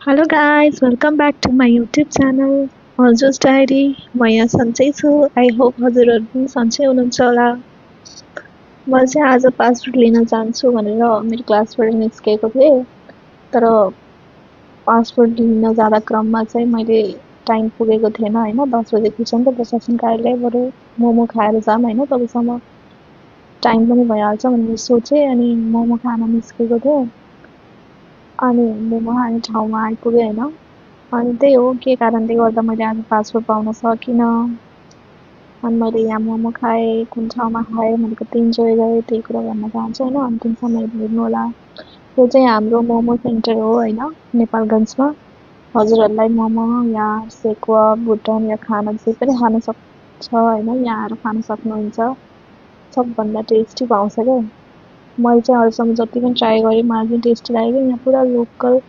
Hello guys, welcome back to my YouTube channel हजुर diary म यहाँ सन्चै छु आई होप हजुरहरू पनि सन्चै हुनुहुन्छ होला म चाहिँ आज पासपोर्ट लिन जान्छु भनेर मेरो क्लासबाट निस्केको थिएँ तर पासपोर्ट लिन जाँदा क्रममा चाहिँ मैले टाइम पुगेको थिएन हैन 10 बजे पुग्छ नि त प्रशासन कार्यालय बरु मोमो खाएर जाम हैन तबसम्म टाइम पनि भइहाल्छ भनेर सोचे अनि मोमो खान निस्केको थिएँ अनि मोमो खाने ठाउँमा आइपुगेँ हैन अनि त्यही हो के कारणले गर्दा मैले आज पासपोर्ट पाउन सकिनँ अनि मैले यहाँ मोमो खाएँ कुन ठाउँमा खाएँ मैले कति इन्जोय गरेँ त्यही कुरा भन्न चाहन्छु होइन अन्तिमसम्म हेर्नु होला यो चाहिँ हाम्रो मोमो सेन्टर हो होइन नेपालगञ्जमा हजुरहरूलाई मोमो या सेकुवा भुटन या खाना जे पनि खान सक्छ होइन यहाँ आएर खान सक्नुहुन्छ सबभन्दा टेस्टी पाउँछ क्या मैले चाहिँ अहिलेसम्म जति पनि ट्राई गरेँ मलाई चाहिँ टेस्टी लाग्यो यहाँ पुरा लोकल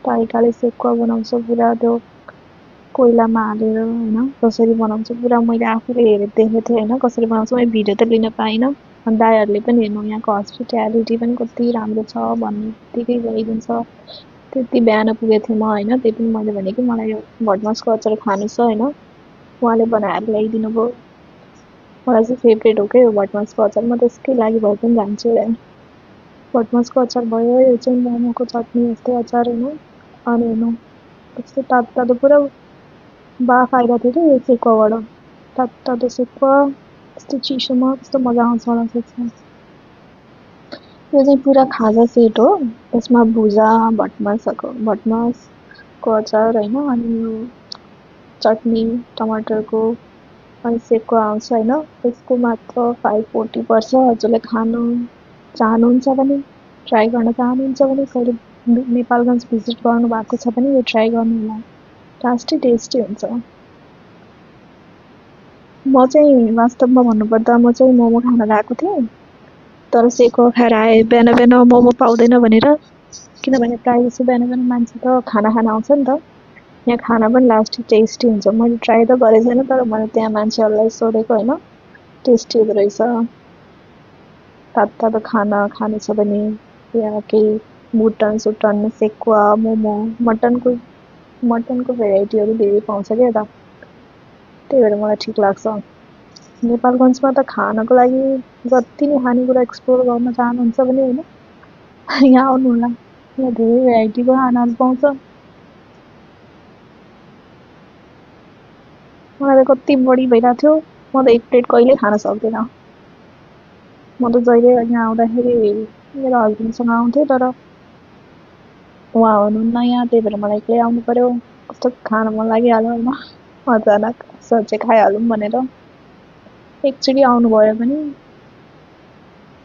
तरिकाले सेकुवा बनाउँछ पुरा त्यो कोइलामा हालेर होइन कसरी बनाउँछ पुरा मैले आफूले हेरेर देखेको थिएँ होइन कसरी बनाउँछ मैले भिडियो त लिन पाइनँ अनि दाइहरूले पनि हेर्नु यहाँको हस्पिट्यालिटी पनि कति राम्रो छ भन्ने बित्तिकै गइदिन्छ त्यति बिहान पुगेको थिएँ म होइन त्यही पनि मैले भने कि मलाई यो भटमासको अचार खानु छ होइन उहाँले बनाएर ल्याइदिनु भयो मलाई चाहिँ फेभरेट हो क्या यो भटमासको अचार म त्यसकै लागि भए पनि जान्छु होइन भटमासको अचार भयो यो चाहिँ मोमोको चटनी जस्तै अचार होइन अनि हेर्नु कस्तो तातो तातो पुरा बाफ आइरहेको थियो कि यो सेकुवाबाट तातो तातो सेकुवा कस्तो चिसोमा कस्तो मजा आउँछ मलाई त्यसमा यो चाहिँ पुरा खाजा सेट हो यसमा भुजा भटमासको अचार होइन अनि यो चटनी टमाटरको अनि सेकुवा आउँछ होइन यसको मात्र 540 पर्छ हजुरले खानु चाहनुहुन्छ भने ट्राई गर्न चाहनुहुन्छ भने कहिले नेपालगञ्ज भिजिट गर्नु भएको छ भने यो ट्राई गर्नु होला टेस्टी हुन्छ म चाहिँ वास्तवमा भन्नुपर्दा म चाहिँ मोमो खान गएको थिएँ तर सेकुवा खाएर आएँ बिहान बिहान मोमो पाउँदैन भनेर किनभने प्रायः जस्तो बिहान बिहान मान्छे त खाना खान आउँछ नि त यहाँ खाना पनि लास्ट टेस्टी हुन्छ मैले ट्राई त गरेको छैन तर मैले त्यहाँ मान्छेहरूलाई सोधेको होइन टेस्टी हुँदो रहेछ तातो तातो खाना खानु छ भने या केही बुटन सुटन सेकुवा मोमो मटनको भेराइटीहरू धेरै पाउँछ क्या यता त्यही भएर मलाई ठिक लाग्छ नेपालगञ्जमा त खानको लागि जति नै खानेकुरा एक्सप्लोर गर्न चाहनुहुन्छ भने होइन यहाँ आउनु होला यहाँ धेरै भेराइटीको खानाहरू पाउँछ मलाई त कति बढी भइरहेको थियो म त एक प्लेट कहिल्यै खान सक्दिनँ म त जहिले यहाँ आउँदाखेरि मेरो हस्बेन्डसँग आउँथेँ तर उहाँ हुनुहुन्न यहाँ त्यही भएर मलाई एक्लै आउनु पर्यो कस्तो खान मन लागिहाल्यो होइन अचानक सोचे खाइहालौँ भनेर एकचोटि आउनुभयो भने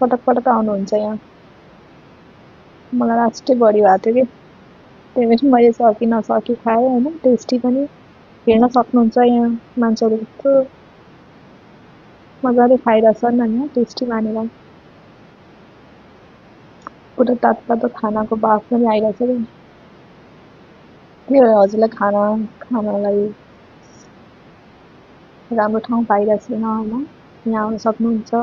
पटक पटक आउनुहुन्छ यहाँ मलाई लास्टै बढी भएको थियो कि त्यही भएर मैले सकि नसकि खाएँ होइन टेस्टी पनि हेर्न सक्नुहुन्छ यहाँ मान्छेहरू कस्तो मजाले खाइरहेछन् होइन टेस्टी मानेर पुरा तातो तातो खानाको बाफ पनि आइरहेछ कि त्यही भएर हजुरलाई खानालाई राम्रो ठाउँ पाइरहेको छैन होइन यहाँ आउन सक्नुहुन्छ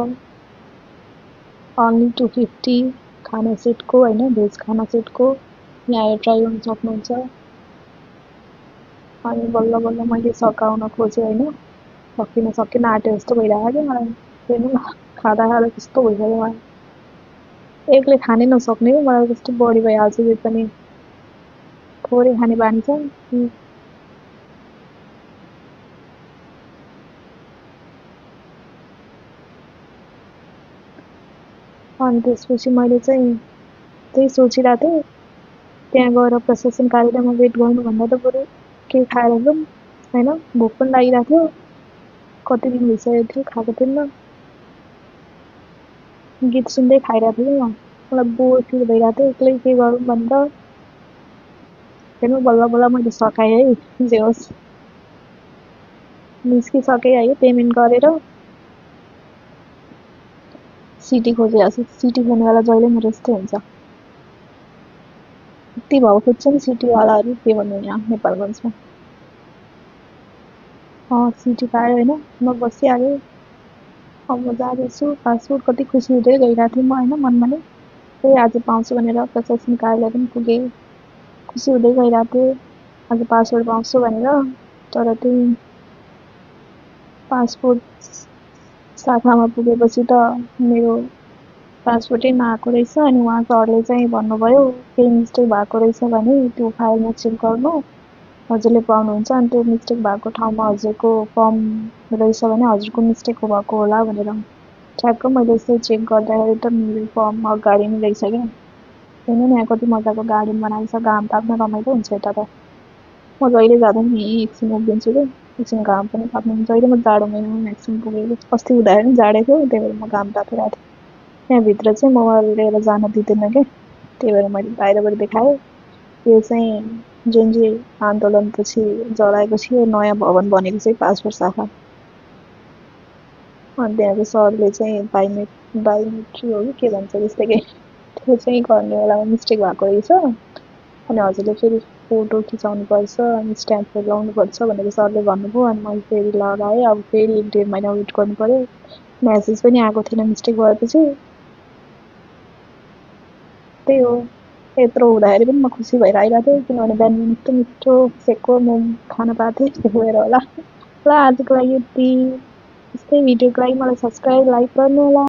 अन्ली 250 खाना सेटको होइन भेज खाना सेटको यहाँ आएर ट्राई गर्न सक्नुहुन्छ अनि बल्ल बल्ल मैले सकाउन खोजेँ होइन सकिन आँटे जस्तो भइरहेको क्या मलाई हेर्नु न खाँदा खाँदा कस्तो भइसक्यो मलाई एकले खानै नसक्ने कि मलाई कस्तो बढी भइहाल्छ यो पनि थोरै खाने बानी छ अनि त्यसपछि मैले चाहिँ त्यही सोचिरहेको थिएँ त्यहाँ गएर प्रशासन कार्यालयमा वेट गर्नुभन्दा त बरु केही खाएर जाउँ होइन भोक पनि लागिरहेको थियो कति दिन भइसकेको थियो खाएको थिएन गीत सुन्दै खाइरहेको थिएँ म मलाई बोर फिल भइरहेको थियो एक्लै के गरौँ भनेर हेर्नु बल्ल बल्ल मैले सकाएँ है जे होस् निस्किसकेँ है पेमेन्ट गरेर सिटी खोजिरहेको छु सिटी खोज्नेवाला जहिले मेरो यस्तै हुन्छ यति भाउ खोज्छ नि सिटीवालाहरू के भन्नु यहाँ नेपालगञ्जमा सिटी पायो होइन म बसिहालेँ अब म जाँदैछु पासपोर्ट कति खुसी हुँदै गइरहेको थिएँ म होइन मनमा नै त्यही आज पाउँछु भनेर प्रशासन कार्यालय पनि पुगेँ खुसी हुँदै गइरहेको थिएँ आज पासपोर्ट पाउँछु भनेर। तर त्यही पासपोर्ट शाखामा पुगेपछि त मेरो पासपोर्टै नआएको रहेछ। अनि उहाँ सरले चाहिँ भन्नुभयो केही मिस्टेक भएको रहेछ भने त्यो फाइलमा चेक गर्नु, हजुरले पाउनुहुन्छ। अनि त्यो मिस्टेक भएको ठाउँमा हजुरको फर्म रहेछ भने हजुरको मिस्टेक भएको होला भनेर। ठ्याक्क मैले यसो चेक गर्दाखेरि त मेरो फर्म अगाडि नै रहेछ क्या। हेर्नु नि यहाँ कति मजाको गार्डन बनाएको छ, घाम ताप्न रमाइलो हुन्छ यता त। म जहिले जाँदा पनि यहीँ एकछिन उभिन्छु कि एकछिन घाम पनि ताप्नु। जहिले म जाडो महिनामा म्याक्सिमम् पुगेको, अस्ति हुँदाखेरि पनि जाडै थियो, त्यही भएर म घाम तापिरहेको थिएँ। त्यहाँभित्र चाहिँ मोबाइल लिएर जान दिँदैन क्या, त्यही भएर मैले बाहिरबाट देखाएँ। यो चाहिँ जुन चाहिँ आन्दोलनपछि जलाएको थियो नयाँ भवन बनेको चाहिँ पासपोर्ट शाखा। अनि त्यहाँको सरले चाहिँ बायोमेट्री हो कि के भन्छ त्यस्तै के, त्यो चाहिँ गर्ने बेलामा मिस्टेक भएको रहेछ। अनि हजुरले फेरि फोटो खिचाउनुपर्छ अनि स्ट्याम्पहरू लाउनुपर्छ भनेर सरले भन्नुभयो। अनि मैले फेरि लगाएँ। अब फेरि 1.5 महिना वेट गर्नु पऱ्यो। म्यासेज पनि आएको थिएन मिस्टेक भएपछि। त्यही हो, यत्रो हुँदाखेरि पनि म खुसी भएर आइरहेको थिएँ किनभने बिहान मिठो मिठो सेकको मोमो खान पाएको थिएँ, त्यही भएर होला। ल आजको लागि यति। यस्तै भिडियोको लागि मलाई सब्सक्राइब लाइक गर्नु होला।